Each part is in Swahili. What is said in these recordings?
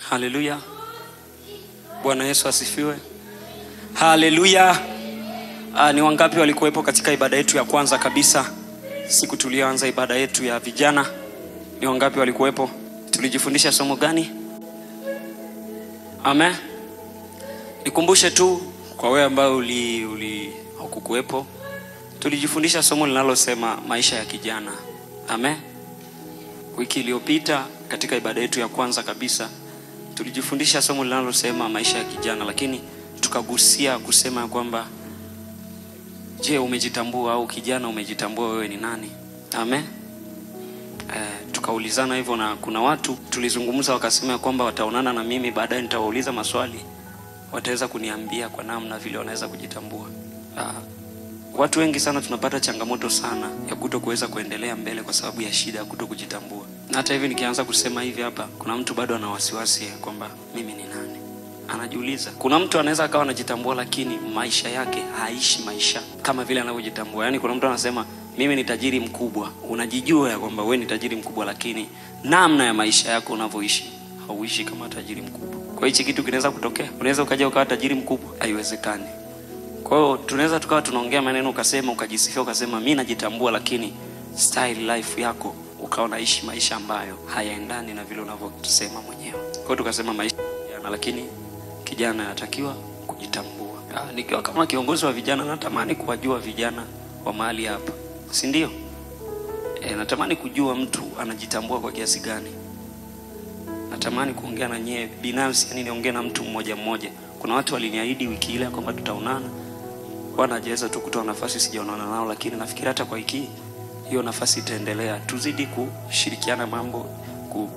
Haleluya. Bwana Yesu asifiwe. Haleluya. Ni wangapi walikuwepo katika ibada yetu ya kwanza kabisa, siku tuliyoanza ibada yetu ya vijana? Ni wangapi walikuwepo? Tulijifundisha somo gani? Amen. Nikumbushe tu kwa wewe ambao uli hukukuwepo, tulijifundisha somo linalosema maisha ya kijana. Amen. Wiki iliyopita katika ibada yetu ya kwanza kabisa tulijifundisha somo linalosema maisha ya kijana, lakini tukagusia kusema kwamba je, umejitambua au kijana umejitambua wewe ni nani? Amen. Tukaulizana hivyo, na kuna watu tulizungumza wakasema kwamba wataonana na mimi baadaye, nitawauliza maswali, wataweza kuniambia kwa namna vile wanaweza kujitambua. Watu wengi sana tunapata changamoto sana ya kutokuweza kuendelea mbele kwa sababu ya shida ya kutokujitambua. Na hata hivi nikianza kusema hivi hapa, kuna mtu bado ana wasiwasi kwamba mimi ni nani? Anajiuliza. Kuna mtu anaweza akawa anajitambua lakini maisha yake haishi maisha kama vile anavyojitambua. Yaani kuna mtu anasema mimi ni tajiri mkubwa. Unajijua ya kwamba wewe ni tajiri mkubwa, lakini namna ya maisha yako unavyoishi hauishi kama tajiri mkubwa. Kwa hiyo kitu kinaweza kutokea. Unaweza ukaja ukawa tajiri mkubwa, haiwezekani. Kwa hiyo tunaweza tukawa tunaongea maneno ukasema ukajisifia ukasema mimi najitambua, lakini style life yako ukawa unaishi maisha ambayo hayaendani na vile unavyosema mwenyewe. Kwa hiyo tukasema maisha kijana, lakini kijana anatakiwa kujitambua. Nikiwa kama kiongozi wa vijana natamani kuwajua vijana wa mahali hapa, si ndio? Natamani kujua mtu anajitambua kwa kiasi gani. Natamani kuongea na nyie binafsi, yani niongee na mtu mmoja mmoja. Kuna watu waliniahidi wiki ile kwamba tutaonana. Bwana hajaweza tu kutoa nafasi, sijaonana nao, lakini nafikiri hata kwa wiki hiyo nafasi itaendelea. Tuzidi kushirikiana mambo,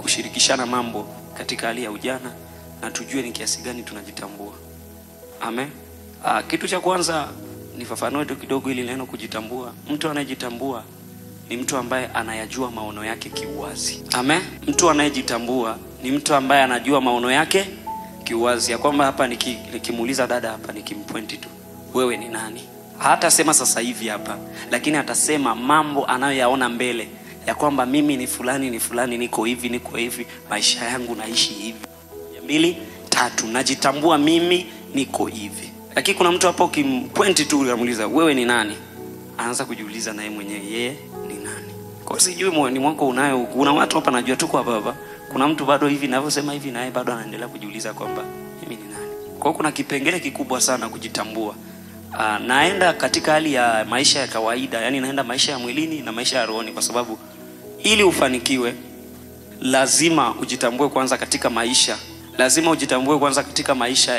kushirikishana mambo katika hali ya ujana, na tujue ni kiasi gani tunajitambua. Amen. Kitu cha kwanza nifafanue tu kidogo ili neno kujitambua. Mtu anayejitambua ni mtu ambaye anayajua maono yake kiuwazi. Amen. Mtu anayejitambua ni mtu ambaye anajua maono yake kiuwazi, ya kwamba hapa nikimuuliza dada hapa nikimpoint tu, wewe ni nani? Hatasema sasa hivi hapa, lakini atasema mambo anayoyaona mbele, ya kwamba mimi ni fulani, ni fulani, niko hivi, niko hivi, maisha yangu naishi hivi. 2, 3, najitambua mimi niko hivi. Lakini kuna mtu hapo ukimpoint tu unamuuliza wewe ni nani? Anaanza kujiuliza naye mwenyewe yeye ni nani. Kwa sijui moyoni mwako unayo, kuna watu hapa najua tuko hapa hapa, kuna mtu bado hivi ninavyosema hivi naye bado anaendelea kujiuliza kwamba mimi ni nani. Kwa kuna kipengele kikubwa sana kujitambua. Naenda katika hali ya maisha ya kawaida, yani naenda maisha ya mwilini na maisha ya rohoni, kwa sababu ili ufanikiwe lazima ujitambue kwanza katika maisha. Lazima ujitambue kwanza katika maisha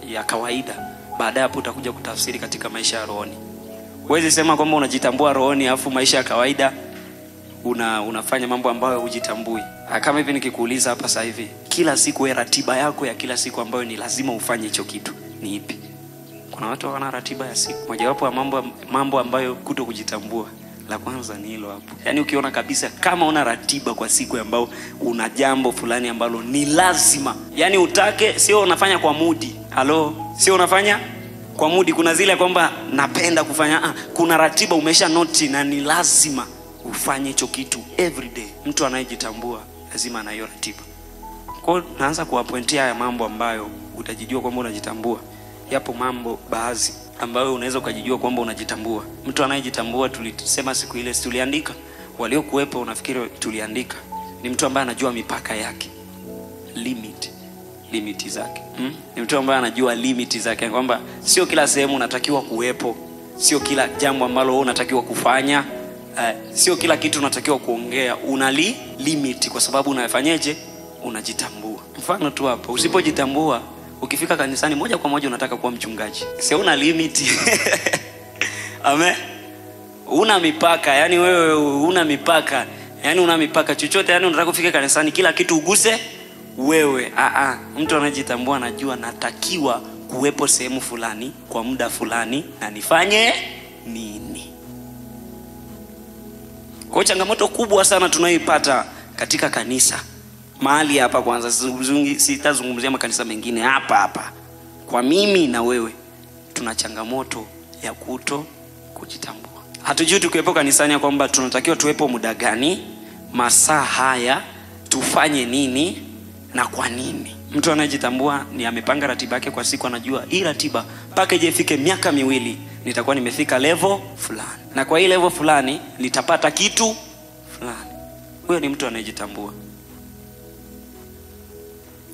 ya kawaida. Baadaye hapo utakuja kutafsiri katika maisha ya rohoni. Huwezi sema kwamba unajitambua rohoni afu maisha ya kawaida unafanya mambo ambayo hujitambui. Kama hivi nikikuuliza hapa sasa hivi, kila siku wewe ratiba yako ya kila siku ambayo ni lazima ufanye hicho kitu ni ipi? Kuna watu wana ratiba ya siku. Mojawapo ya mambo ambayo kutokujitambua, la kwanza ni hilo hapo. Yaani ukiona kabisa kama una ratiba kwa siku ambayo una jambo fulani ambalo ni lazima, yaani utake, sio unafanya kwa mudi. Halo, sio unafanya kwa mudi. Kuna zile kwamba napenda kufanya, kuna ratiba umesha noti na ni lazima ufanye hicho kitu every day. Mtu anayejitambua lazima anayo ratiba. Kwa hiyo naanza kuwapointia haya mambo ambayo utajijua kwamba unajitambua. Yapo mambo baadhi ambayo unaweza ukajijua kwamba unajitambua. Mtu anayejitambua tulisema siku ile, tuliandika, waliokuwepo unafikiri tuliandika, ni mtu ambaye anajua mipaka yake, limit zake. Ni mtu ambaye anajua limit zake, kwamba sio kila sehemu unatakiwa kuwepo, sio kila jambo ambalo wewe unatakiwa kufanya, sio kila kitu unatakiwa kuongea. Unali limit kwa sababu unafanyeje? Unajitambua. Mfano tu hapo, usipojitambua ukifika kanisani moja kwa moja unataka kuwa mchungaji. Sio una limit. Amen. Una mipaka, yani wewe una mipaka. Yani una mipaka chochote, yani unataka kufika kanisani kila kitu uguse wewe. Mtu anajitambua anajua natakiwa kuwepo sehemu fulani kwa muda fulani na nifanye nini. Kwa changamoto kubwa sana tunayoipata katika kanisa mahali hapa, kwanza sitazungumzia makanisa mengine, hapa hapa kwa mimi na wewe tuna changamoto ya kuto kujitambua. Hatujui tukiwepo kanisani kwamba tunatakiwa tuwepo muda gani, masaa haya, tufanye nini Na kwa nini? Mtu anayejitambua ni amepanga ratiba yake kwa siku, anajua hii ratiba mpaka ije ifike miaka 2 nitakuwa nimefika level fulani, na kwa hii level fulani nitapata kitu fulani. Huyo ni mtu anayejitambua.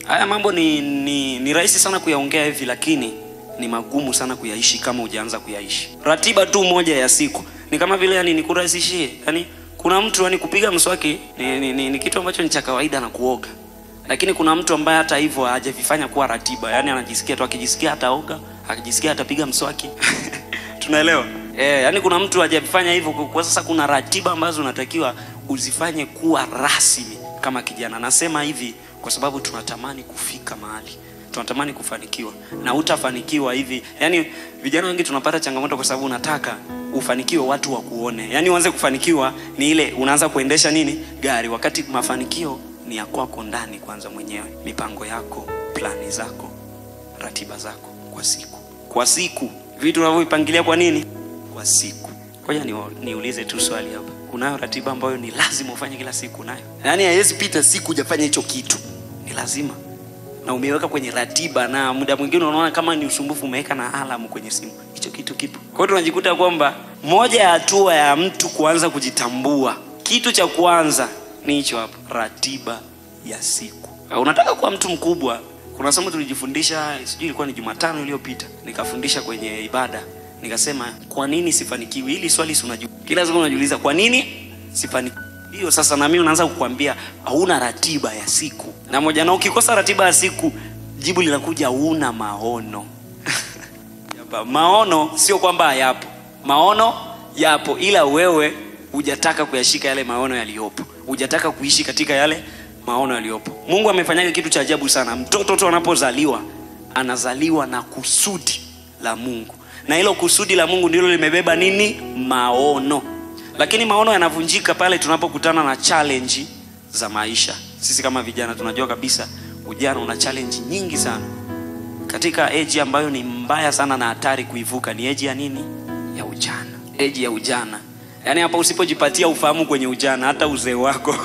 Haya mambo ni rahisi sana kuyaongea hivi, lakini ni magumu sana kuyaishi kama hujaanza kuyaishi. Ratiba tu moja ya siku ni kama vile, yani nikurahisishie, yani kuna mtu yani kupiga mswaki ni kitu ambacho ni cha kawaida na kuoga. Lakini kuna mtu ambaye hata hivyo hajavifanya kuwa ratiba. Yani anajisikia tu, akijisikia ataoga, akijisikia atapiga mswaki. Tunaelewa? Yani kuna mtu hajavifanya hivyo. Kwa sasa kuna ratiba ambazo unatakiwa uzifanye kuwa rasmi kama kijana. Nasema hivi kwa sababu tunatamani kufika mahali, tunatamani kufanikiwa, na utafanikiwa hivi. Yani vijana wengi tunapata changamoto kwa sababu unataka ufanikiwe watu wakuone. Yani uanze kufanikiwa ni ile unaanza kuendesha nini? Gari, wakati mafanikio ni ya kwako ndani kwanza mwenyewe. Mipango yako, plani zako, ratiba zako kwa siku. Kwa siku, vitu unavyovipangilia kwa nini? Kwa siku. Ngoja niulize tu swali hapa. Unayo ratiba ambayo ni lazima ufanye kila siku? Unayo? Yaani haiwezi pita siku hujafanya hicho kitu. Ni lazima. Na umeweka kwenye ratiba, na muda mwingine unaona kama ni usumbufu umeweka na alarm kwenye simu. Hicho kitu kipo. Kwa hiyo tunajikuta kwamba moja ya hatua ya mtu kuanza kujitambua, kitu cha kwanza ni hicho hapo, ratiba ya siku. Unataka kuwa mtu mkubwa. Kuna somo tulijifundisha, sijui ilikuwa ni Jumatano iliyopita, nikafundisha kwenye ibada. Nikasema kwa nini sifanikiwi? Hili swali si unajua. Kila siku unajiuliza kwa nini sifanikiwi? Hiyo sasa na mimi unaanza kukuambia hauna ratiba ya siku. Na moja, na ukikosa ratiba ya siku, jibu linakuja huna maono. Maono sio kwamba hayapo. Maono yapo, ila wewe hujataka kuyashika yale maono yaliyopo. Hujataka kuishi katika yale maono yaliyopo. Mungu amefanyaga kitu cha ajabu sana. Mtoto tu anapozaliwa, anazaliwa na kusudi la Mungu. Na hilo kusudi la Mungu ndilo limebeba nini? Maono. Lakini maono yanavunjika pale tunapokutana na challenge za maisha. Sisi kama vijana tunajua kabisa ujana una challenge nyingi sana. Katika age ambayo ni mbaya sana na hatari kuivuka ni age ya nini? Ya ujana. Age ya ujana. Yaani hapa usipojipatia ufahamu kwenye ujana, hata uzee wako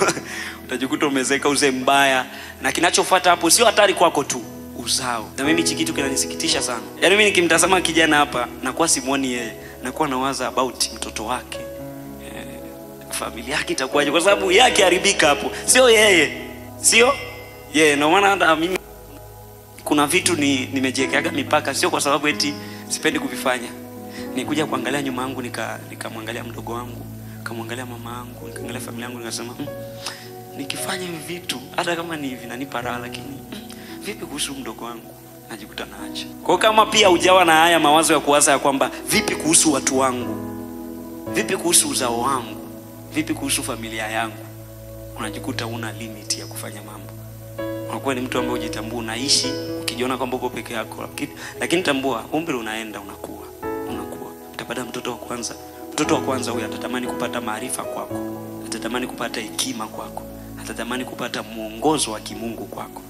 utajikuta umezeeka uzee mbaya. Na kinachofuata hapo sio hatari kwako tu, uzao. Na mimi hichi kitu kinanisikitisha sana. Yaani mimi nikimtazama kijana hapa nakuwa simuoni yeye, nakuwa nawaza about mtoto wake, familia yake itakuwaje, kwa sababu yake haribika hapo, sio yeye. Sio yeye. Ndio maana hata mimi kuna vitu nimejiwekeaga mipaka, sio kwa sababu eti sipendi kuvifanya. Nikuja kuangalia nyuma yangu, nikamwangalia mdogo wangu, nikamwangalia mama yangu, nikaangalia familia yangu, nikasema nikifanya hivi vitu hata kama ni hivi nanipa raha, lakini vipi kuhusu mdogo wangu? Najikuta naacha. Kwa kama pia hujawa na haya mawazo ya kuwaza ya kwamba vipi kuhusu watu wangu, vipi kuhusu uzao wangu, vipi kuhusu familia yangu, unajikuta una limit ya kufanya mambo. Unakuwa ni mtu ambaye hujitambua, unaishi ukijiona kwamba uko peke yako, lakini tambua umri unaenda, unakuwa. Utapata mtoto wa kwanza. Mtoto wa kwanza huyu atatamani kupata maarifa kwako, atatamani kupata hekima kwako, atatamani kupata mwongozo wa kimungu kwako.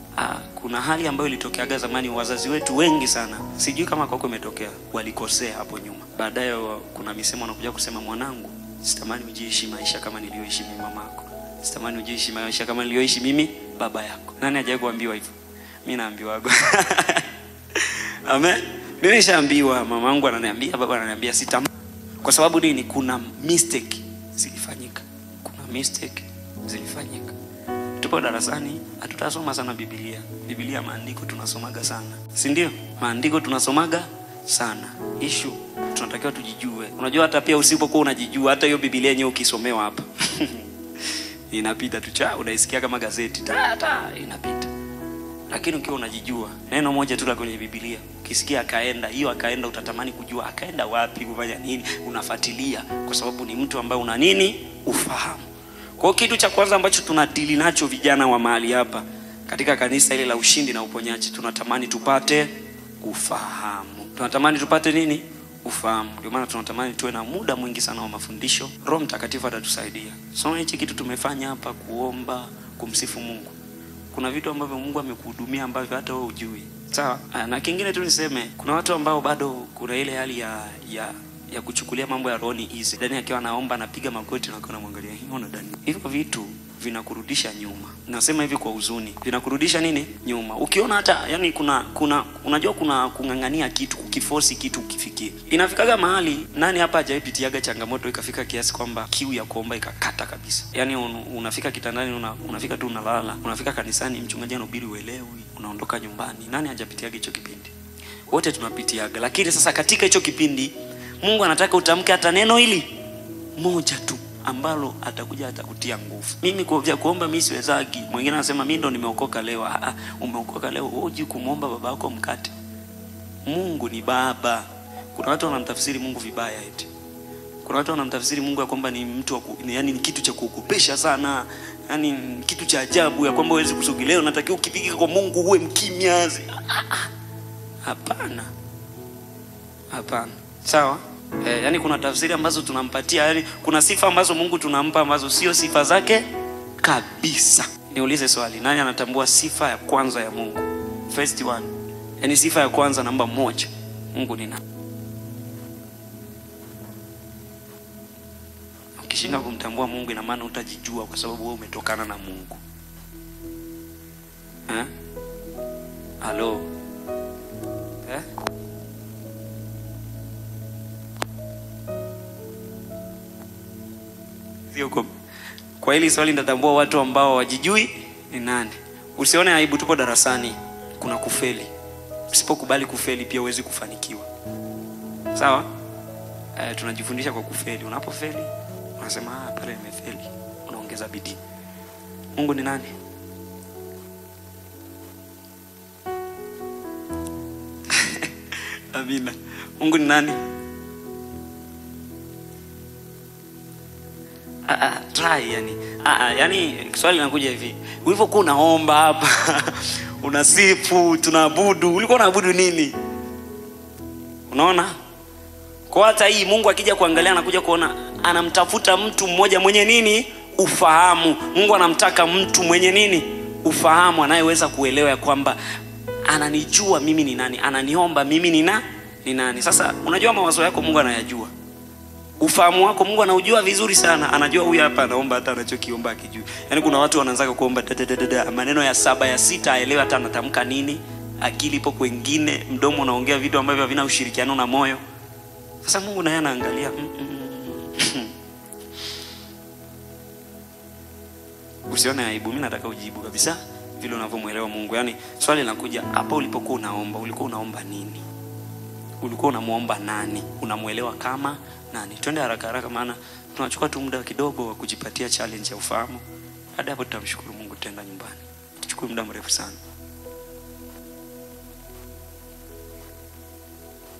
Kuna hali ambayo ilitokeaga zamani, wazazi wetu wengi sana, sijui kama kwako imetokea, walikosea hapo nyuma. Baadaye kuna misemo wanakuja kusema, mwanangu, sitamani ujiishi maisha kama nilioishi mimi mamako, sitamani ujiishi maisha kama nilioishi mimi baba yako. Nani hajawahi kuambiwa hivyo? Mimi naambiwaga. Amen. Mimi nishaambiwa, mamangu ananiambia, baba ananiambia sitamani. Kwa sababu nini? Kuna mistake zilifanyika. Kuna mistake zilifanyika. Tupo darasani, hatutasoma sana Biblia. Biblia maandiko tunasomaga sana. Si ndio? Maandiko tunasomaga sana. Issue tunatakiwa tujijue. Unajua hata pia usipokuwa unajijua, hata hiyo Biblia yenyewe ukisomewa hapa inapita tu, cha unaisikia kama gazeti. Ta inapita. Lakini ukiwa unajijua, neno moja tu la kwenye Biblia, ukisikia akaenda, hiyo akaenda, utatamani kujua akaenda wapi, kufanya nini, unafuatilia kwa sababu ni mtu ambaye una nini? Ufahamu. Kwa kitu cha kwanza ambacho tunadili nacho vijana wa mahali hapa katika kanisa ile la Ushindi na Uponyaji, tunatamani tupate ufahamu. Tunatamani tupate nini? Ufahamu. Ndio maana tunatamani tuwe na muda mwingi sana wa mafundisho. Roho Mtakatifu atatusaidia. So hichi kitu tumefanya hapa, kuomba, kumsifu Mungu. Kuna vitu ambavyo Mungu amekuhudumia ambavyo hata wewe hujui. Sawa? Na kingine tu niseme, kuna watu ambao bado kuna ile hali ya kuchukulia mambo ya roho ni easy. Dani akiwa anaomba anapiga magoti na kuna mwangalia. Hiyo na Dani. Hivyo vitu vinakurudisha nyuma. Nasema hivi kwa huzuni, vinakurudisha nini? Nyuma. Ukiona hata yani kuna unajua kuna kungangania kitu, kukiforce kitu ukifikie. Inafikaga mahali, nani hapa hajaipitiaga changamoto ikafika kiasi kwamba kiu ya kuomba ikakata kabisa. Yani unafika kitandani, unafika tu unalala, unafika kanisani mchungaji anahubiri uelewi, unaondoka nyumbani. Nani hajapitiaga hicho kipindi? Wote tunapitiaga. Lakini sasa katika hicho kipindi Mungu anataka utamke hata neno hili moja tu ambalo atakuja atakutia nguvu. Mimi kwa kuomba mimi siwezagi. Mwingine anasema mimi ndo nimeokoka leo. Ah, umeokoka leo uji kumuomba baba yako mkate. Mungu ni baba. Kuna watu wanamtafsiri Mungu vibaya eti. Kuna watu wanamtafsiri Mungu ya kwamba ni mtu yani ni kitu cha kuogopesha sana, yani kitu cha ajabu ya kwamba huwezi kusogelea, unatakiwa ukifika kwa Mungu uwe mkimya. Hapana. Hapana. Sawa? Yani kuna tafsiri ambazo tunampatia, yani kuna sifa ambazo Mungu tunampa ambazo sio sifa zake kabisa. Niulize swali, nani anatambua sifa ya kwanza ya Mungu? First one. Yani sifa ya kwanza namba 1. Mungu ni nani? Ukishinda kumtambua Mungu ina maana utajijua, kwa sababu wewe umetokana na Mungu. Eh? Halo. Eh? Kwa hili swali nitatambua watu ambao hawajijui ni nani. Usione aibu, tupo darasani, kuna kufeli. Usipokubali kufeli pia huwezi kufanikiwa. Sawa? Tunajifundisha kwa kufeli. Unapofeli unasema pale nimefeli, unaongeza bidii. Mungu ni nani? Amina. Mungu ni nani? Try yani. Yani swali linakuja hivi. Ulivyokuwa unaomba hapa, unasifu, tunaabudu, ulikuwa unaabudu nini? Unaona? Kwa hata hii Mungu akija kuangalia anakuja kuona anamtafuta mtu mmoja mwenye nini? Ufahamu. Mungu anamtaka mtu mwenye nini? Ufahamu, anayeweza kuelewa kwamba ananijua mimi ni nani, ananiomba mimi ni nani. Sasa unajua mawazo yako Mungu anayajua. Ufahamu wako Mungu anaujua vizuri sana. Anajua huyu hapa anaomba hata anachokiomba akijui. Yaani kuna watu wanaanza kuomba da maneno ya 7 ya 6 aelewe hata anatamka nini, akili ipo kwingine, mdomo unaongea vitu ambavyo havina ushirikiano na moyo. Sasa Mungu naye anaangalia. Usione aibu, mimi nataka ujibu kabisa vile unavyomuelewa Mungu. Yaani swali linakuja hapa, ulipokuwa unaomba, ulikuwa unaomba nini? Ulikuwa unamuomba nani? Unamuelewa kama nani? Twende haraka haraka maana tunachukua tu muda kidogo wa kujipatia challenge ya ufahamu. Baada hapo tutamshukuru Mungu, tutaenda nyumbani. Tuchukue muda mrefu sana.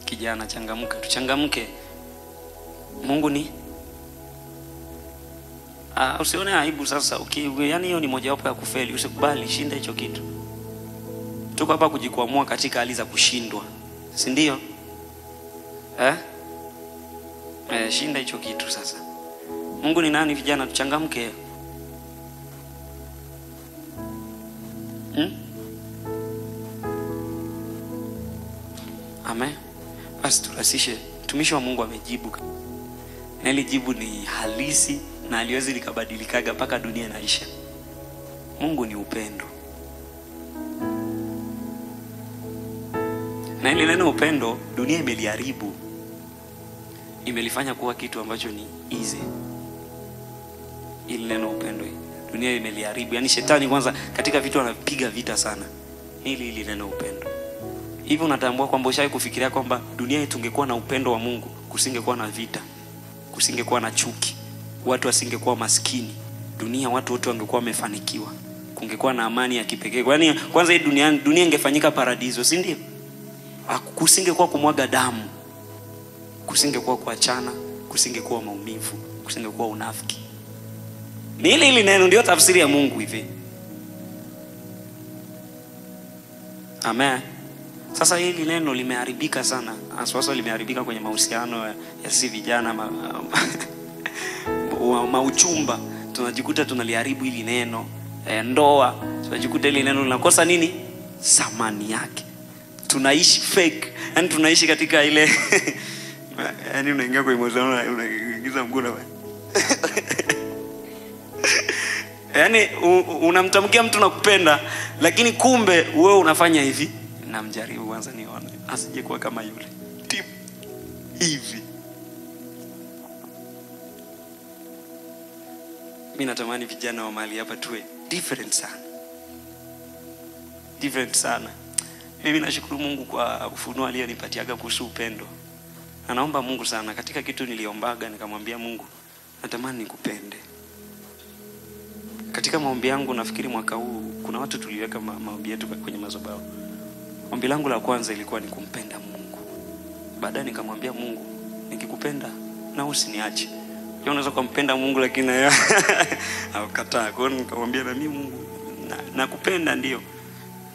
Kijana changamka, tuchangamke. Mungu ni usione aibu sasa. Yani hiyo ni mojawapo ya kufeli. Usikubali, shinda hicho kitu. Tuko hapa kujikwamua katika hali za kushindwa, si ndio? Shinda hicho kitu sasa. Mungu ni nani vijana? Tuchangamke. Amen. Basi turasishe. Mtumishi wa Mungu amejibu. Na ile jibu ni halisi na haliwezi likabadilikaga mpaka dunia inaisha. Mungu ni upendo. Na ile neno upendo dunia imeliharibu. Imelifanya kuwa kitu ambacho ni easy. Ile neno upendo dunia imeliharibu. Yaani shetani kwanza katika vitu anapiga vita sana. Hili neno upendo. Hivi unatambua kwamba ushawahi kufikiria kwamba dunia yetu ingekuwa na upendo wa Mungu, kusingekuwa na vita, kusingekuwa na chuki, watu wasingekuwa maskini, dunia watu wote wangekuwa wamefanikiwa, kungekuwa na amani ya kipekee. Yaani kwanza hii dunia ingefanyika paradiso, si ndio? Kusingekuwa kumwaga damu, kusingekuwa kuachana, kusingekuwa maumivu, kusingekuwa unafiki. Ni ile neno ndio tafsiri ya Mungu hivi. Amen. Sasa hili neno limeharibika sana. Hasa limeharibika kwenye mahusiano ya sisi vijana mauchumba. Tunajikuta tunaliharibu hili neno. Ndoa, tunajikuta hili neno linakosa nini? Thamani yake. Tunaishi fake. Yaani tunaishi katika ile yaani unaingia kwenye mahusiano unaingiza mguu na Yaani unamtamkia mtu nakupenda, lakini kumbe wewe unafanya hivi, namjaribu kwanza nione asije kuwa kama yule. Tip hivi. Mimi natamani vijana wa mahali hapa tuwe different sana. Different sana. Mimi nashukuru Mungu kwa ufunuo aliyonipatiaga kuhusu upendo. Na naomba Mungu sana, katika kitu niliombaga nikamwambia Mungu, natamani nikupende. Katika maombi yangu nafikiri mwaka huu kuna watu tuliweka maombi yetu kwenye madhabahu. Ombi langu la kwanza ilikuwa ni kumpenda Mungu. Baadaye nikamwambia Mungu, nikikupenda na usiniache. Unajua unaweza kumpenda Mungu lakini haukataa. Kwa hiyo nikamwambia na mimi Mungu nakupenda ndio.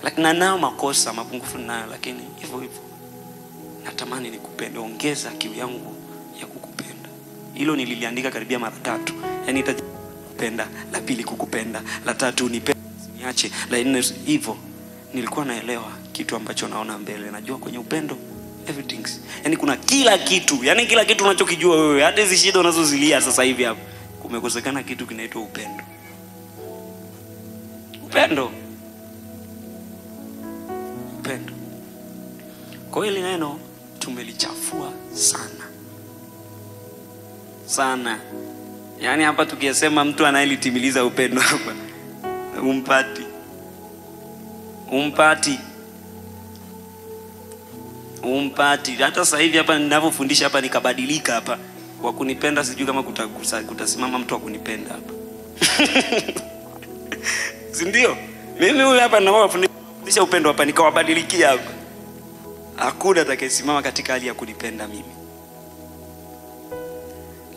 Lakini nao makosa, mapungufu ninayo, lakini hivyo hivyo natamani nikupende, ongeza kiu yangu ya kukupenda. Hilo nililiandika karibia mara 3. Yaani nitakupenda, la pili kukupenda, la tatu nipende usiniache, la nne hivyo. Nilikuwa naelewa kitu ambacho naona mbele. Najua kwenye upendo everything. Yaani kuna kila kitu. Yaani kila kitu unachokijua wewe, hata hizi shida unazozilia sasa hivi hapa, kumekosekana kitu kinaitwa upendo. Upendo. Upendo. Kwa hili neno tumelichafua sana. Sana. Yaani hapa tukisema mtu anayelitimiliza upendo hapa, umpati. Umpati. Umpati. Hata sasa hivi hapa ninavyofundisha hapa nikabadilika hapa. Wa kunipenda sijui kama kutasimama mtu wa kunipenda hapa. Si ndio? Mimi huyu hapa ninawafundisha upendo hapa nikawabadilikia hapa. Hakuna atakayesimama katika hali ya kunipenda mimi.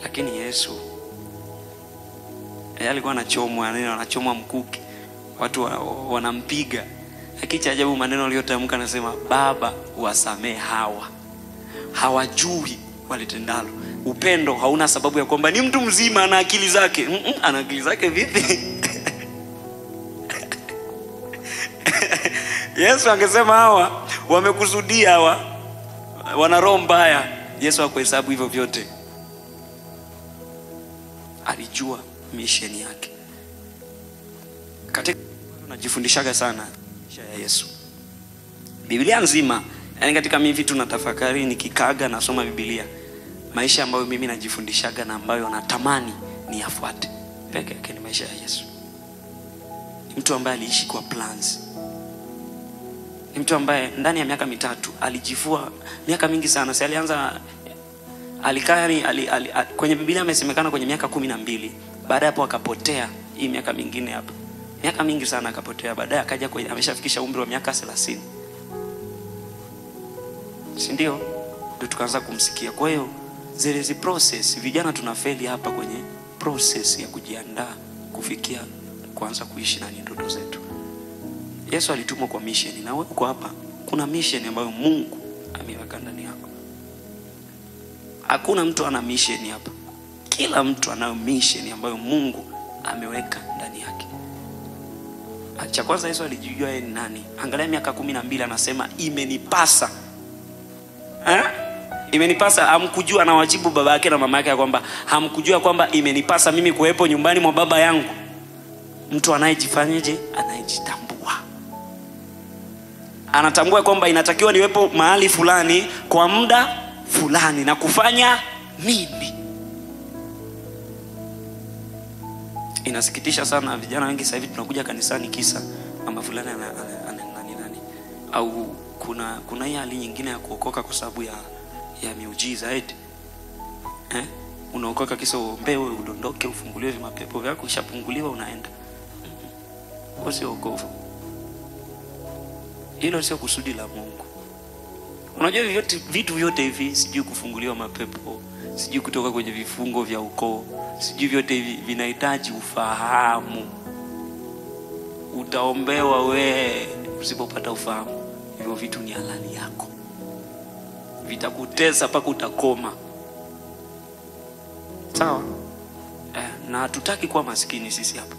Lakini Yesu yeye alikuwa anachomwa, anachomwa mkuki. Watu wanampiga. Lakini cha ajabu maneno aliyotamka anasema, Baba wasamehe hawa, hawajui walitendalo. Upendo hauna sababu ya kwamba ni mtu mzima ana akili zake. Ana akili zake vipi? Yesu angesema hawa wamekusudia, hawa wana roho mbaya. Yesu hakuhesabu hivyo vyote. Alijua mission yake. Katika najifundishaga sana maisha ya Yesu. Biblia nzima, yani katika mimi vitu natafakari nikikaga nasoma Biblia. Maisha ambayo mimi najifundishaga na ambayo natamani niyafuate peke yake ni maisha ya Yesu. Ni mtu ambaye aliishi kwa plans. Ni mtu ambaye ndani ya miaka 3 alijivua miaka mingi sana. Si alianza alikaa kwenye Biblia amesemekana kwenye miaka 12. Baada hapo akapotea hii miaka mingine hapa. Miaka mingi sana akapotea. Baadaye akaja kwenye ameshafikisha umri wa miaka 30. Si ndio? Ndio tukaanza kumsikia. Kwa hiyo there is a process. Vijana tunafeli hapa kwenye process ya kujiandaa kufikia kuanza kuishi na ndoto zetu. Yesu alitumwa kwa mission, na wewe uko hapa. Kuna mission ambayo Mungu ameiweka ndani yako. Hakuna mtu ana mission hapa. Kila mtu anayo mission ambayo Mungu ameweka ndani yake. Cha kwanza Yesu alijijua yeye ni nani. Angalia miaka 12 anasema imenipasa. Imenipasa. Hamkujua, anawajibu baba yake na mama yake kwamba hamkujua kwamba imenipasa mimi kuwepo nyumbani mwa baba yangu. Mtu anayejifanyaje? Anayejitambua. Anatambua kwamba inatakiwa niwepo mahali fulani kwa muda fulani na kufanya nini. Inasikitisha sana vijana wengi sasa hivi tunakuja kanisani kisa mama fulani ana nani nani. Au kuna hii hali nyingine ya kuokoka kwa sababu ya miujiza eti. Unaokoka kisa uombewe, udondoke, ufunguliwe vimapepo vyako, ushapunguliwa unaenda. Huo sio wokovu. Hilo sio kusudi la Mungu. Unajua vitu vyote hivi, sijui kufunguliwa mapepo, sijui kutoka kwenye vifungo vya ukoo, sijui vyote hivi vinahitaji ufahamu. Utaombewa we usipopata ufahamu. Hivyo vitu ni halali yako. Vitakutesa mpaka utakoma. Sawa? Na hatutaki kuwa maskini sisi hapa.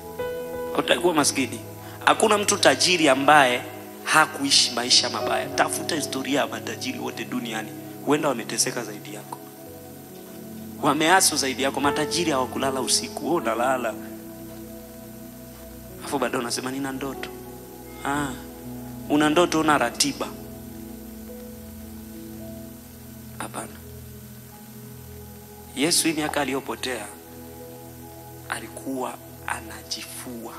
Hatutaki kuwa maskini. Hakuna mtu tajiri ambaye hakuishi maisha mabaya. Tafuta historia ya matajiri wote duniani. Huenda wameteseka zaidi yako. Wameaso zaidi yako. Matajiri hawakulala usiku. Wewe unalala. Afu baadaye unasema nina ndoto. Ah, una ndoto, una ratiba. Hapana. Yesu hii miaka aliyopotea alikuwa anajifua,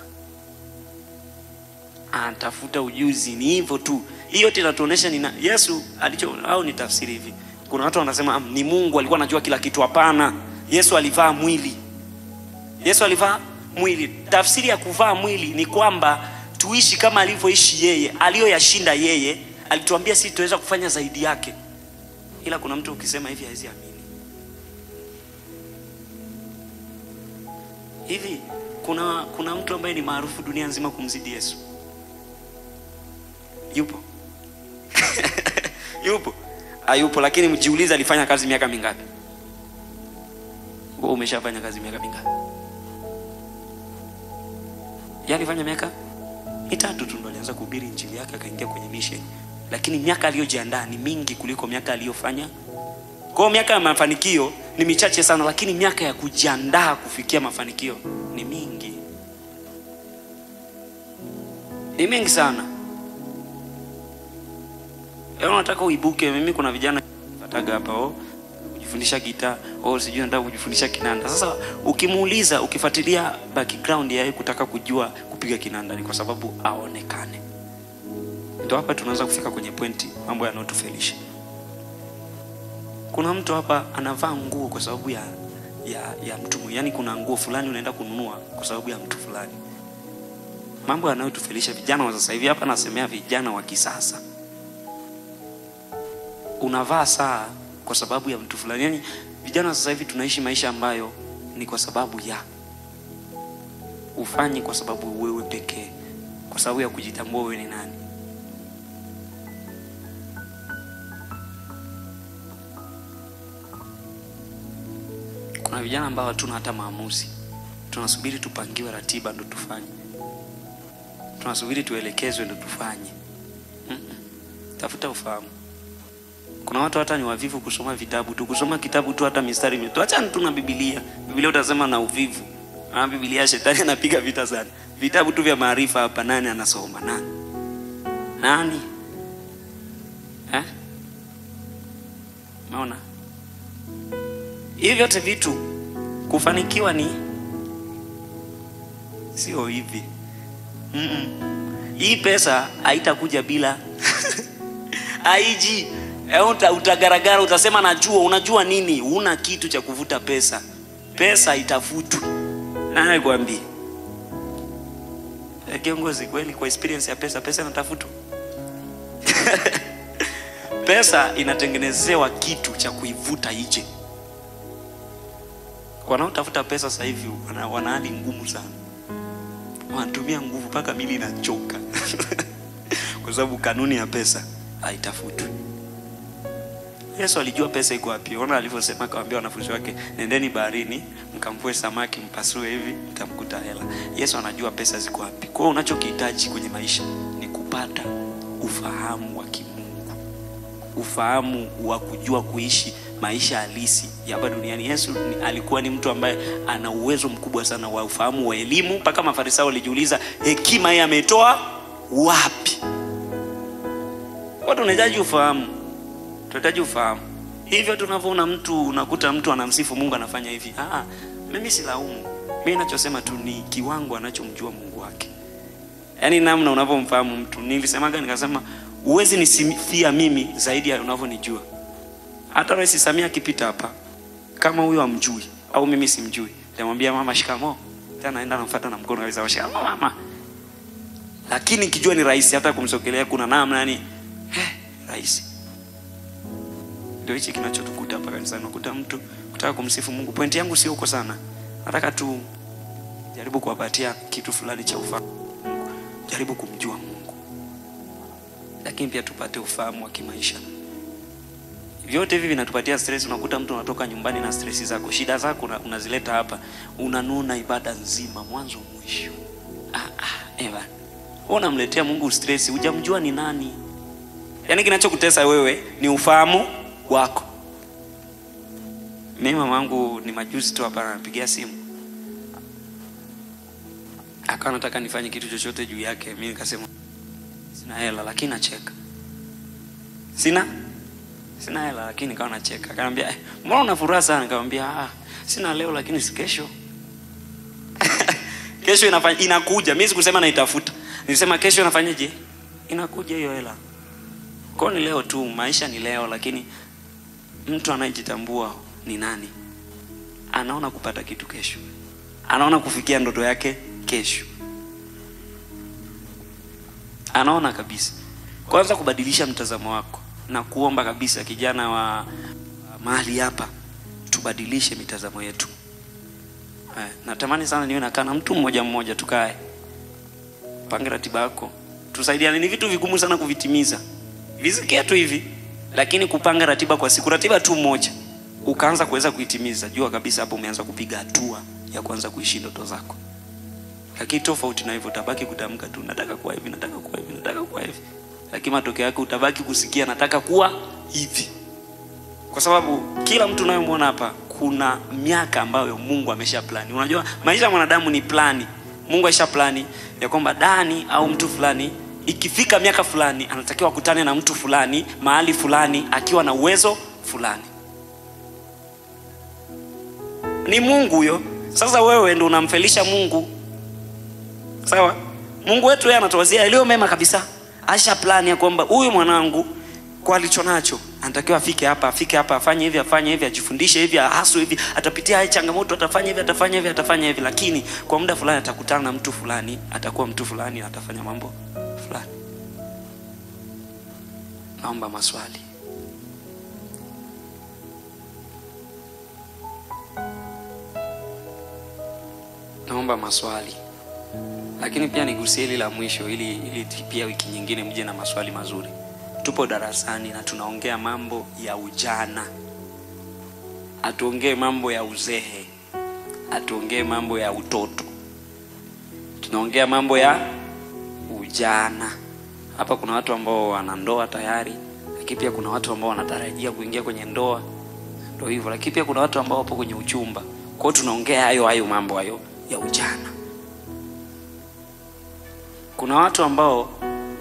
anatafuta ujuzi. Ni hivyo tu. Hiyo yote inatuonesha ni Yesu alicho, au ni tafsiri hivi. Kuna watu wanasema ni Mungu alikuwa anajua kila kitu. Hapana. Yesu alivaa mwili. Yesu alivaa mwili. Tafsiri ya kuvaa mwili ni kwamba tuishi kama alivyoishi yeye, aliyoyashinda yeye, alituambia sisi tuweza kufanya zaidi yake. Ila kuna mtu ukisema hivi hawezi amini. Hivi kuna mtu ambaye ni maarufu dunia nzima kumzidi Yesu? Yupo? Yupo? Hayupo. Lakini mjiulize alifanya kazi miaka mingapi? Wewe umeshafanya kazi miaka mingapi? Yeye alifanya miaka 3 tu ndo alianza kuhubiri injili yake akaingia kwenye mission. Lakini miaka aliyojiandaa ni mingi kuliko miaka aliyofanya. Kwa hiyo miaka ya mafanikio ni michache sana, lakini miaka ya kujiandaa kufikia mafanikio ni mingi. Ni mingi sana. Leo nataka uibuke. Mimi kuna vijana nataga hapa, kujifundisha gitaa, sijui nataka kujifundisha kinanda. Sasa ukimuuliza, ukifuatilia background yake kutaka kujua kupiga kinanda ni kwa sababu aonekane. Ndio hapa tunaanza kufika kwenye pointi, mambo yanayotufelisha. Kuna mtu hapa anavaa nguo kwa sababu ya mtu. Yaani kuna nguo fulani unaenda kununua kwa sababu ya mtu fulani. Mambo yanayotufelisha vijana wa sasa hivi, hapa nasemea vijana wa kisasa. Unavaa saa kwa sababu ya mtu fulani. Yaani vijana sasa hivi tunaishi maisha ambayo ni kwa sababu ya ufanye kwa sababu wewe pekee, kwa sababu ya kujitambua wewe ni nani. Kuna vijana ambao hatuna hata maamuzi. Tunasubiri tupangiwe ratiba ndo tufanye. Tunasubiri tuelekezwe ndo tufanye. Tafuta ufahamu. Kuna watu hata ni wavivu kusoma vitabu tu, kusoma kitabu tu hata mistari mitatu. Acha tu na Biblia. Biblia utasema na uvivu. Na Biblia shetani anapiga vita sana. Vitabu tu vya maarifa hapa nani anasoma? Nani? Nani? Eh? Unaona? Hivi vyote vitu kufanikiwa ni sio hivi. Hii pesa haitakuja bila haiji. Utagaragara, utasema najua. Unajua nini? Una kitu cha kuvuta pesa. Pesa itafutwa. Nani alikwambia? Kiongozi kweli kwa experience ya pesa, pesa inatafutwa. Pesa inatengenezewa kitu cha kuivuta ije. Wanaotafuta pesa sasa hivi wana hali ngumu sana. Wanatumia nguvu mpaka mili inachoka. Kwa sababu kanuni ya pesa haitafutwi. Yesu alijua pesa iko wapi. Ona alivyosema, akawaambia wanafunzi wake, nendeni baharini mkamvue samaki mpasue hivi mtamkuta hela. Yesu anajua pesa ziko wapi. Kwa hiyo unachokihitaji kwenye maisha ni kupata ufahamu wa kimungu. Ufahamu wa kujua kuishi maisha halisi ya hapa duniani. Yesu alikuwa ni mtu ambaye ana uwezo mkubwa sana wa ufahamu wa elimu, mpaka Mafarisayo walijiuliza hekima yeye ametoa wapi? Watu wanahitaji ufahamu. Tunahitaji ufahamu. Hivyo tunavyoona mtu, unakuta mtu anamsifu Mungu anafanya hivi. Mimi silaumu. Mimi ninachosema tu ni kiwango anachomjua Mungu wake. Yaani namna unavyomfahamu mtu. Nilisemaga nikasema huwezi nisifia mimi zaidi ya unavyonijua. Hata Rais Samia akipita hapa, kama huyo amjui au mimi simjui, nitamwambia mama shikamoo. Tena naenda namfuata na mkono kabisa, shikamoo mama. Lakini nikijua ni rais, hata kumsogelea kuna namna yani rais. Ndio hichi kinachotukuta hapa kanisani. Unakuta mtu kutaka kumsifu Mungu. Point yangu sio huko sana. Nataka tu jaribu kuwapatia kitu fulani cha ufahamu. Jaribu kumjua Mungu. Lakini pia tupate ufahamu wa kimaisha. Vyote hivi vinatupatia stress. Unakuta mtu unatoka nyumbani na stress zako, shida zako unazileta hapa. Unanuna ibada nzima mwanzo mwisho. Eva. Unamletea Mungu stress, hujamjua ni nani. Yaani kinachokutesa wewe ni ufahamu wako. Mimi mamangu ni majuzi tu hapa ananipigia simu. Akawa nataka nifanye kitu chochote juu yake, mimi nikasema sina hela lakini nacheka. Sina hela lakini nikawa nacheka. Akaniambia, "Mbona una furaha sana?" Nikamwambia, "Sina leo lakini si kesho." Kesho inakuja. Mimi sikusema naitafuta. Nilisema kesho inafanyaje? Inakuja hiyo hela. Kwa ni leo tu, maisha ni leo, lakini mtu anayejitambua ni nani? Anaona kupata kitu kesho. Anaona kufikia ndoto yake kesho. Anaona kabisa. Kwanza kubadilisha mtazamo wako na kuomba kabisa, kijana wa mahali hapa, tubadilishe mitazamo yetu. Natamani sana niwe nakaa na mtu mmoja mmoja, tukae. Pange ratiba yako. Tusaidiane. Ni vitu vigumu sana kuvitimiza. Visikia tu hivi, lakini kupanga ratiba kwa siku, ratiba tu moja, ukaanza kuweza kuitimiza, jua kabisa hapo umeanza kupiga hatua ya kuanza kuishi ndoto zako. Lakini tofauti na hivyo utabaki kutamka tu nataka kuwa hivi, nataka kuwa hivi, nataka kuwa hivi. Lakini matokeo yake utabaki kusikia nataka kuwa hivi. Kwa sababu kila mtu unayemwona hapa kuna miaka ambayo Mungu amesha plani. Unajua maisha ya mwanadamu ni plani. Mungu amesha plani ya kwamba Dani au mtu fulani ikifika miaka fulani anatakiwa kukutane na mtu fulani mahali fulani akiwa na uwezo fulani. Ni Mungu huyo. Sasa wewe ndio unamfelisha Mungu. Sawa? Mungu wetu yeye anatuwazia yaliyo mema kabisa. Asha plani ya kwamba huyu mwanangu kwa alichonacho anatakiwa afike hapa, afike hapa, afanye hivi, afanye hivi, ajifundishe hivi, ahasu hivi, atapitia haya changamoto, atafanya hivi, atafanya hivi, atafanya hivi, lakini kwa muda fulani atakutana na mtu fulani, atakuwa mtu fulani na atafanya mambo fulani. Naomba maswali. Naomba maswali. Lakini pia nigusie hili la mwisho ili pia wiki nyingine mje na maswali mazuri. Tupo darasani na tunaongea mambo ya ujana. Hatuongee mambo ya uzee. Hatuongee mambo ya utoto. Tunaongea mambo ya ujana. Hapa kuna watu ambao wana ndoa tayari, lakini pia kuna watu ambao wanatarajia kuingia kwenye ndoa. Ndio hivyo, lakini pia kuna watu ambao wapo kwenye uchumba. Kwa hiyo tunaongea hayo mambo hayo ya ujana. Kuna watu ambao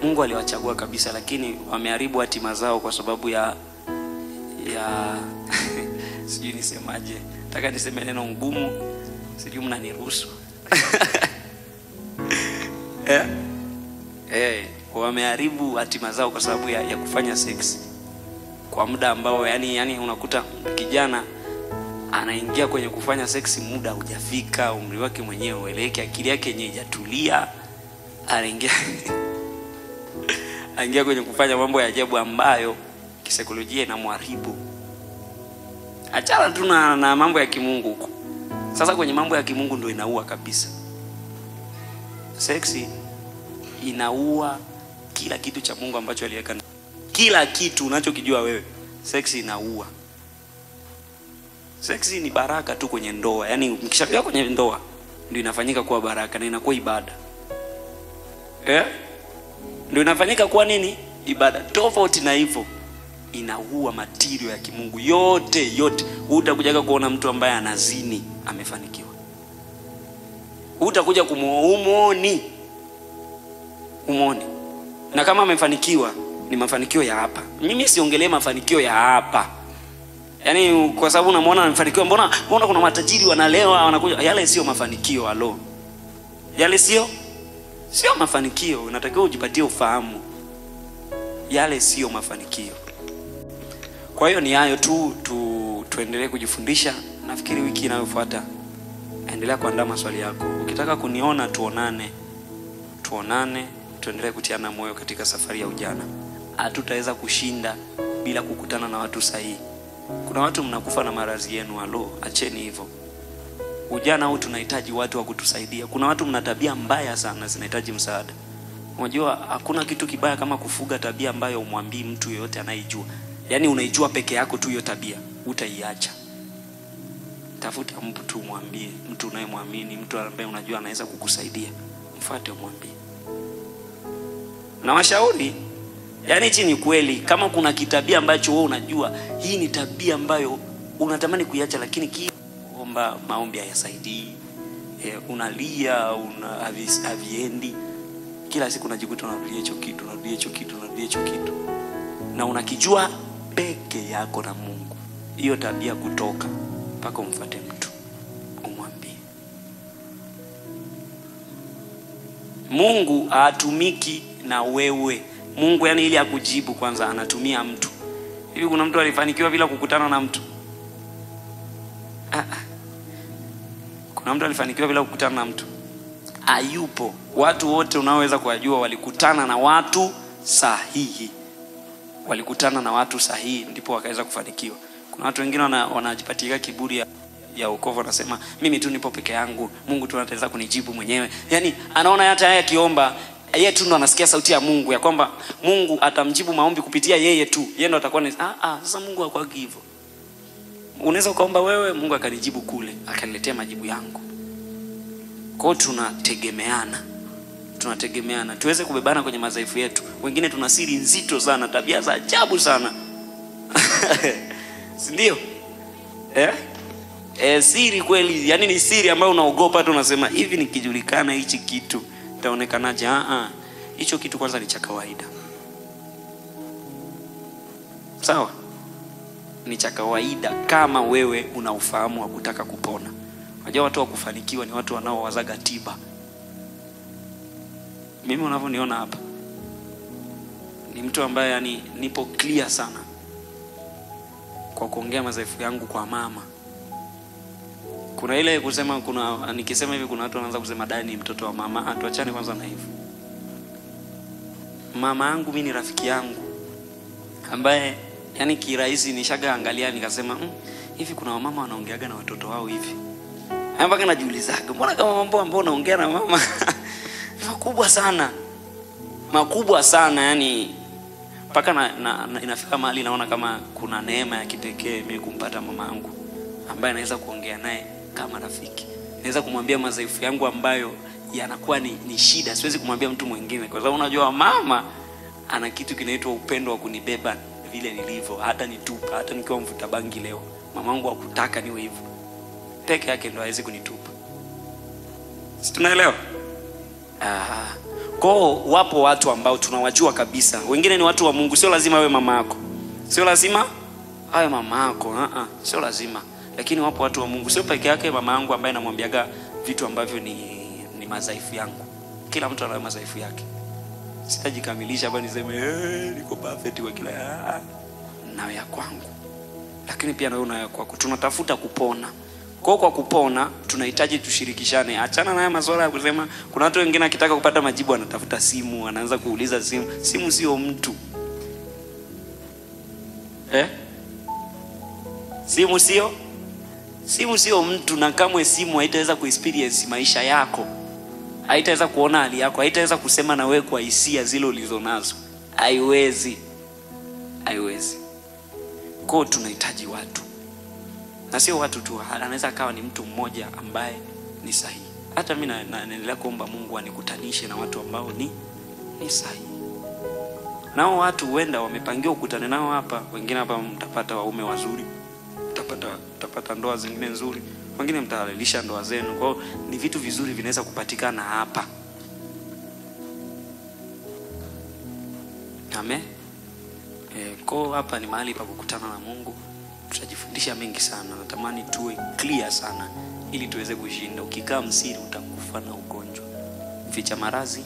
Mungu aliwachagua kabisa, lakini wameharibu hatima zao kwa sababu ya sijui nisemaje. Nataka niseme neno ngumu, sijui mnaniruhusu. Wameharibu hatima zao kwa sababu ya kufanya sex kwa muda ambao yani unakuta kijana anaingia kwenye kufanya sex muda hujafika, umri wake mwenyewe ueleweke, akili yake yenyewe haijatulia, anaingia anaingia kwenye kufanya mambo ya ajabu ambayo kisaikolojia inamharibu. Achana tu na mambo ya kimungu huko. Sasa kwenye mambo ya kimungu ndio inaua kabisa. Seksi inaua kila kitu cha Mungu ambacho aliweka. Kila kitu unachokijua wewe, seksi inaua. Seksi ni baraka tu kwenye ndoa. Yaani mkishafika kwenye ndoa ndio inafanyika kuwa baraka na inakuwa ibada. Ndio inafanyika kuwa nini? Ibada. Tofauti na hivyo inaua matirio ya kimungu yote yote. Utakuja kuona mtu ambaye anazini amefanikiwa. Utakuja kumuoni. Umuoni. Na kama amefanikiwa ni mafanikio ya hapa. Mimi siongelee mafanikio ya hapa. Yaani kwa sababu unamuona amefanikiwa, mbona kuna matajiri wanalewa wanakuja, yale sio mafanikio alo. Yale sio mafanikio, unatakiwa ujipatie ufahamu. Yale sio mafanikio. Kwa hiyo ni hayo tu, tuendelee kujifundisha. Nafikiri wiki inayofuata endelea kuandaa maswali yako. Ukitaka kuniona tuonane. Tuonane, tuendelee kutiana moyo katika safari ya ujana. Hatutaweza kushinda bila kukutana na watu sahihi. Kuna watu mnakufa na maradhi yenu, alo, acheni hivyo. Ujana huu tunahitaji watu wa kutusaidia. Kuna watu mna tabia mbaya sana zinahitaji msaada. Unajua hakuna kitu kibaya kama kufuga tabia ambayo umwambii mtu yeyote anayejua. Yaani unaijua peke yako tu hiyo tabia, utaiacha. Tafuta mtu umwambie, mtu unayemwamini, mtu ambaye unajua anaweza kukusaidia. Mfuate umwambie. Na washauri, yaani hichi ni kweli, kama kuna kitabia ambacho wewe unajua hii ni tabia ambayo unatamani kuiacha, lakini kiomba maombi hayasaidii, Unalia, haviendi. Kila siku unajikuta unarudia hicho kitu, unarudia hicho kitu, unarudia hicho kitu. Na unakijua peke yako na Mungu. Hiyo tabia kutoka mpaka umfuate mtu umwambie. Mungu hatumiki na wewe. Mungu yani ili akujibu kwanza anatumia mtu. Hivi kuna mtu alifanikiwa bila kukutana na mtu? Kuna mtu alifanikiwa bila kukutana na mtu? Hayupo. Watu wote unaoweza kuwajua walikutana na watu sahihi. Walikutana na watu sahihi ndipo wakaweza kufanikiwa. Kuna watu wengine wanajipatia kiburi ya wokovu, wanasema mimi tu nipo peke yangu, Mungu tu anaweza kunijibu mwenyewe. Yani anaona hata yeye akiomba, yeye tu ndo anasikia sauti ya Mungu ya kwamba Mungu atamjibu maombi kupitia yeye tu. Yeye ndo atakuwa ni sasa Mungu hakuagi hivyo. Unaweza ukaomba wewe, Mungu akanijibu kule, akaniletea majibu yangu. Kwa hiyo tunategemeana. Tunategemeana. Tuweze kubebana kwenye madhaifu yetu. Wengine tuna siri nzito sana, tabia za ajabu sana. Si ndio? Siri kweli, yani ni siri ambayo unaogopa tu, unasema hivi nikijulikana hichi kitu itaonekanaje? Hicho kitu kwanza ni cha kawaida. Sawa? Ni cha kawaida kama wewe una ufahamu wa kutaka kupona. Unajua watu wa kufanikiwa ni watu wanaowazaga tiba. Mimi unavyoniona hapa ni mtu ambaye yani nipo clear sana kwa kuongea madhaifu yangu kwa mama. Kuna ile kusema, kuna nikisema hivi kuna watu wanaanza kusema Dani mtoto wa mama. Tuachane kwanza na hivyo. Mama yangu mimi ni rafiki yangu ambaye yani kirahisi nishaga angalia nikasema hivi kuna wamama wanaongeaga na watoto wao hivi. Mpaka najiulizaga mbona kama mambo ambayo naongea na mama makubwa sana. Makubwa sana yani mpaka inafika mahali naona kama kuna neema ya kipekee mimi kumpata mama yangu ambaye naweza kuongea naye kama rafiki. Naweza kumwambia madhaifu yangu ambayo yanakuwa ni shida, siwezi kumwambia mtu mwingine kwa sababu unajua mama ana kitu kinaitwa upendo wa kunibeba vile nilivyo, hata nitupa, hata nikiwa mvuta bangi leo. Mamangu hakutaka niwe hivyo. Peke yake ndo hawezi kunitupa. Si tunaelewa? Kwa wapo watu ambao tunawajua kabisa. Wengine ni watu wa Mungu, sio lazima awe mama yako. Sio lazima awe mama yako, sio lazima. Lakini wapo watu wa Mungu, sio peke yake mama yangu ambaye namwambiaga vitu ambavyo ni madhaifu yangu. Kila mtu ana madhaifu yake. Sitajikamilisha hapa niseme niko perfect kwa kila nayo ya kwangu. Lakini pia nayo una ya kwako. Tunatafuta kupona. Kwa kupona tunahitaji tushirikishane. Achana na haya masuala ya kusema kuna watu wengine akitaka kupata majibu anatafuta simu, anaanza kuuliza simu. Simu sio mtu. Simu sio mtu, na kamwe simu haitaweza kuexperience maisha yako. Haitaweza kuona hali yako, haitaweza kusema na wewe kwa hisia zile ulizonazo. Haiwezi. Haiwezi. Kwa tunahitaji watu. Na sio watu tu, anaweza akawa ni mtu mmoja ambaye ni sahihi. Hata mimi naendelea kuomba Mungu anikutanishe na watu ambao ni sahihi. Nao watu huenda wamepangiwa kukutana nao hapa, wengine hapa mtapata waume wazuri, mtapata ndoa zingine nzuri, wengine mtahalalisha ndoa zenu. Kwa hiyo ni vitu vizuri vinaweza kupatikana hapa. Amen. Kwa hapa ni mahali pa kukutana na Mungu. Tutajifundisha mengi sana. Natamani tuwe clear sana ili tuweze kushinda. Ukikaa msiri utakufa na ugonjwa. Ficha maradhi.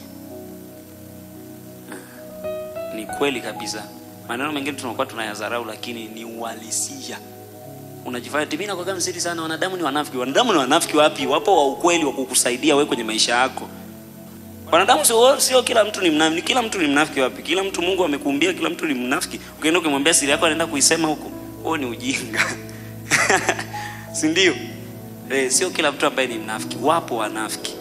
Ni kweli kabisa. Maneno mengine tunakuwa tunayadharau lakini ni uhalisia. Unajifanya mimi nakuwa msiri sana, wanadamu ni wanafiki. Wanadamu ni wanafiki wapi? Wapo wa ukweli wa kukusaidia wewe kwenye maisha yako. Wanadamu sio kila mtu ni mnafiki. Kila mtu ni mnafiki wapi? Kila mtu Mungu amekuumbia, kila mtu ni mnafiki. Ukienda ukimwambia siri yako anaenda kuisema huko. Huo ni ujinga. Si ndio? Sio kila mtu ambaye ni mnafiki. Wapo wanafiki.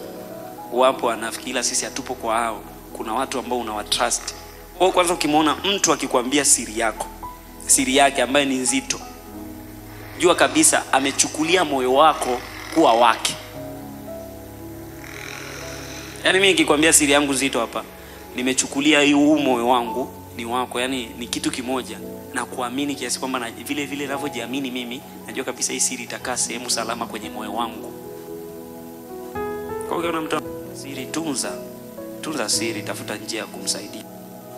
Wapo wanafiki ila sisi hatupo kwa hao. Kuna watu ambao unawatrust. Wewe kwanza ukimwona mtu akikwambia siri yako, siri yake ambaye ni nzito, jua kabisa amechukulia moyo wako kuwa wake. Yaani mimi nikikwambia siri yangu nzito hapa, nimechukulia huu moyo wangu ni wako, yani ni kitu kimoja na kuamini kiasi kwamba na vile vile ninavyojiamini mimi, najua kabisa hii siri itakaa sehemu salama kwenye moyo wangu. Kwa hiyo ukiona mtu siri, tunza siri, tafuta njia ya kumsaidia.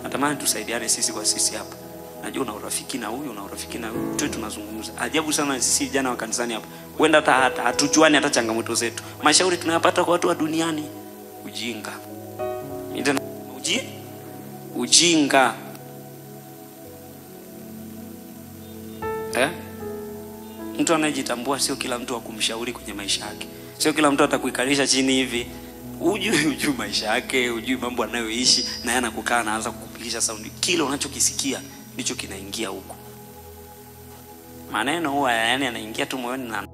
Natamani tusaidiane sisi kwa sisi hapa. Najua una urafiki na huyu, una urafiki na huyu, tu tunazungumza. Ajabu sana sisi vijana wa kanisani hapa, huenda hata hatujuani hata changamoto zetu. Mashauri tunayapata kwa watu wa duniani. Ujinga. Ujinga. Mtu anayejitambua sio kila mtu wa kumshauri kwenye maisha yake. Sio kila mtu atakuikalisha chini hivi. Hujui maisha yake, hujui mambo anayoishi, na yeye anakukaa anaanza kukupigisha saundi. Kile unachokisikia ndicho kinaingia huko. Maneno huwa yani yanaingia tu moyoni na